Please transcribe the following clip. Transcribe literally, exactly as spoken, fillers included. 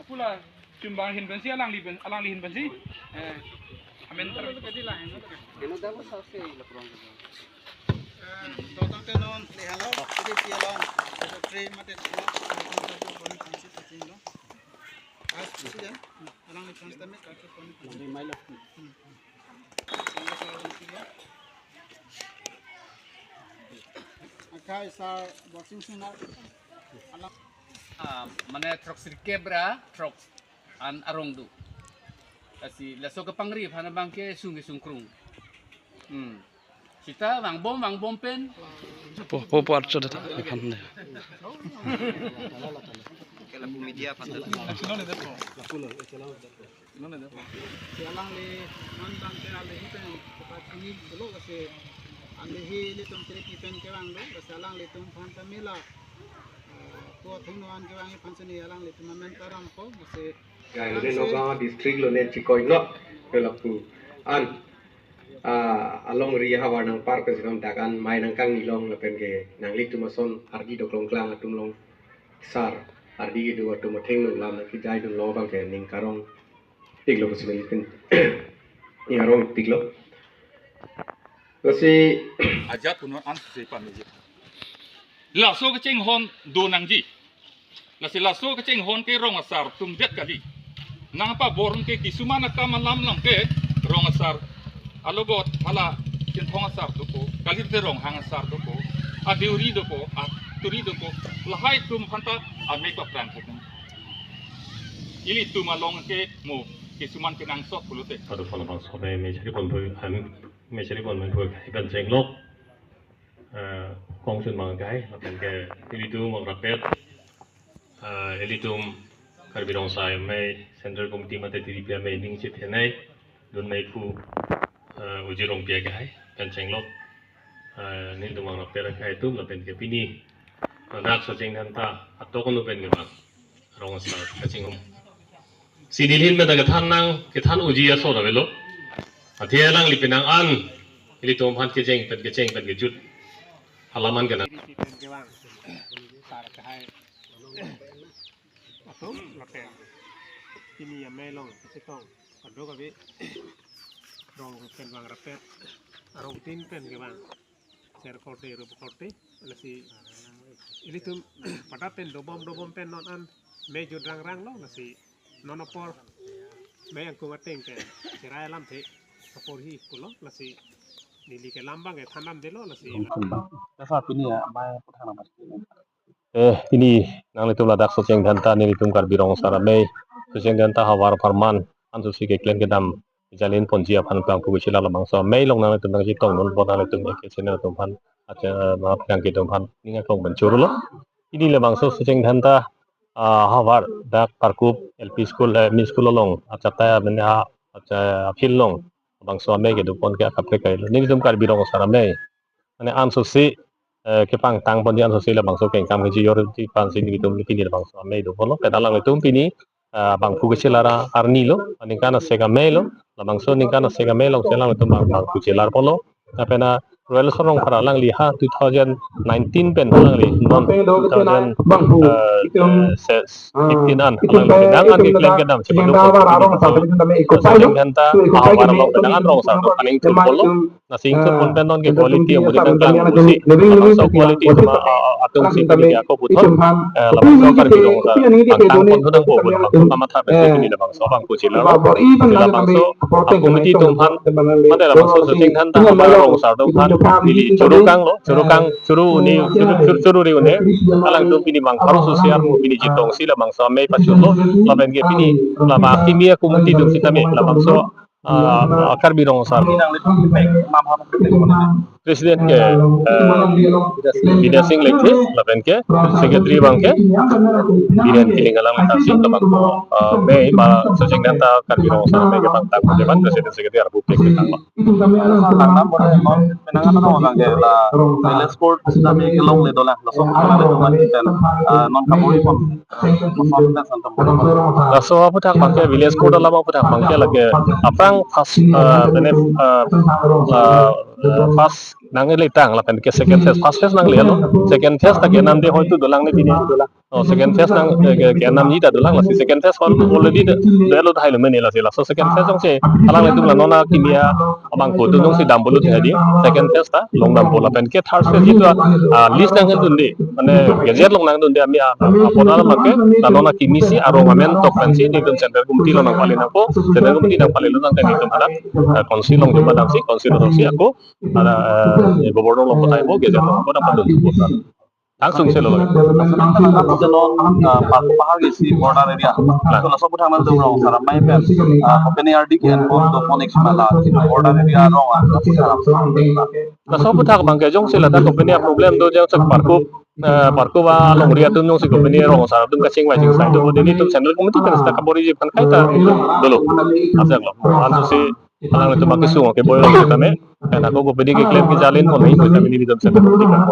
Apula chumbang ahin pensi, alangli pen, alangli ahin pensi. Eh, amen ter. Eh, dotang te non le halo, jadi ti along. Ada three mate dua, dua, dua, dua, dua, dua, dua, dua, dua. As president, alangli chance tame kaki pon. Akai sar boxing sing na. Alang. Ah, mane throksirkep ra throk an arong do. Lasi laso kepangri aphan abang ke sung kesung krung. Hmm. Sita vangbom vangbom pen. Po po po archo data. Ikan deh. Ke lapu media aphan. Si alangli man bang ke alangli pen kepachini dulu ke si alangli ilitum tiriki pen kevang do, ke si alanglitum aphan tame la, eh, tua thung no an kevang aphan si ne alanglitum amen taram ko, ke si Gayo de Nagaon district lo ne chikoi no, ke lapu an, ah, alongri havar nangpar ke si non dak an mei nangkangni long lapen ke nanglitum ason ardi doklong klang atum long sar ardi kedo atum athengno lam nangkejai dun long abang ke ning karong tiklo ke si nelitin ning arong tiklo. Lasi ajat punon an si pamiji. Laso kechinghon do nangji. Lasi laso kechinghon ke rong asar atum det kali. Nangpabor ke kisuman akam alam lam ke rong asar alogot hala Chinthong asar dopo, kalite Ronghang asar dopo, adeuri dopo, aturi dopo, lahai atum aphanta amei papran thek nang. Ilitum along ke mo kisuman kenangsot pulote. Ado phala bang sobe mechari pon phu, am, mechari pon phu ikan chenglok. Eh, kongsun bang kai, lapen ke ilitum bang rapet. Eh, ilitum Karbi Rong Asar Amei Central Committee mate T D P amei ning chit henai dun mei phu, eh, Uji Rongpi akai pen chenglok. Eh, nelitum bang rapet akai atum lapen ke pini dak Socheng Dhenta atok anu pen ke bang rong asar kachinghon. Si neli ahin meta kethan nang, kethan uji aso ta avelo. Athe alangli penang an ilitum aphan kecheng pen kecheng pen kejut halaman kenang. Pen kevang. Sar kahai. Atum lapen. Pini amei along kachetong. Kadokave. Rong pen bang rapet. Arong tin pen kevang. Ser korte, rup korte, lasi ilitum pada pen dobom dobom pen non an mei jut rangrang lo, lasi non apor mei angkung ateng pen cherai alamthe apor hi pulo, lasi neli ke lam bang ke than damdelo, lasi. Asa pini ya, mai puthang nama. Eh, pini nanglitum ladak Socheng Dhenta nelitum Karbi Rong Asar Amei Socheng Dhenta havar apharman ansosi keklem kedam jalin ponji aphan plang pugu chila labangso amei along nanglitum nangchetong non bon nanglitum ke channel atum aphan acha ma plang ketum aphan ning aklong pen churu lo. Pini labangso Socheng Dhenta, ah, havar dak Parkup L P school, eh, M E school along achatai amene ha acha field along labangso amei kedo pon ke akaprek kai lo. Nelitum Karbi Rong Asar Amei mane ansosi, eh, kepangtang ponji ansosi labangso kengkam keji yor ti aphansi nelitum pini labangso amei do pulo. Pen alanglitum pini, ah, bangphu kechelar arni lo, aningkan asek amei lo, labangso aningkan asek amei along si alanglitum bang, bangphu chelar pulo. Lapen a Royal Asar Rongphar alangli ha two thousand nineteen pen alangli non two thousand, eh, se-, fifteen an alangli nang an keklem kedam chepaduk. Socheng Dhenta havar along nang an rong asar aning thur pulo. Lasi ingthur pon pen non ke quality amudi nangklang pusi. Labangso quality atum, ah, ah, atum si pini ke ako puthot. Eh, labangso Karbi Rong Asar pangtang pon thudang po pulo. Kamatha pen si pini labangso bangphu chelar. Labangso committee atum aphan, mate labangso Socheng Dhenta havar rong asar atum aphan neli churu kang lo, churu kang, churu ne, churu, churu, churu ri un-e. Alangtum pini bang pharo sosial mo pini chetongsi labangso amei pachulo. Lapen ke pini lama kimi a committee atum sitame labangso ah, Karbi Rong Asar. President ke, eh, Bidya Sing Lekthe, lapen ke secretary bang ke Biren Killing alang lektang si, labang, eh, mei ma Socheng Dhenta Karbi Rong Asar mei kepangtang, ke bang president secretary arbu pek ke tang. Itum kami alam Langnam bole non penang ano bang ke la village court sitame kelongle dolang, laso penang le dolang, ah, non kaburi pon. Laso aphuthak bang ke village court alam aphuthak bang ke lake aphrang first, eh, mane, eh, eh, first nangletang lapen ke second phase, first phase nanglelo, second phase ta kenamde hoitu dolang ne pini. Oh, second phase nang, eh, ke, kenamji ta dolang, lasi second phase hon already de, delo tahai lo mene lasi. Laso second phase jongsi alanglitum la non akimi abangphu atum jongsi dampo pulo tahai di, second phase ta longdampo lapen ke third phase jitu, ah, list nangdunde, mane gazette along nangdunde, ami, ah, ah, portal abangke la non akimi si arong amen tok pensi nelitum central committee along nangpale nangpo, central committee nangpalelo tangte nelitum hadak, ah, council along joma damsi, council alongsi ako, ada, eh, governor along pathaipo, gazette along ako nangpadunpo. Thangsung selo. Seno, ah, Parkup bahar isi border area. Nah. So, laso aphuthak nangtum rong asar amei pen, ah, company ardi ke-enforce do pon ik ma la, border area rong, ah, laso aphuthak. Laso aphuthak abangke jongsi la ta company a-problem do jongsi Parkup, eh, Parkup alongri atum jongsi company rong asar atum kachingvai chingsai do, nelitum central committee pen seta kabor-iji aphan kaita dolo. Asaklo. Ansi alanglitum akesung ke boy lo tame. Pen ako company keklem kejalin pon nelitum central committee pen.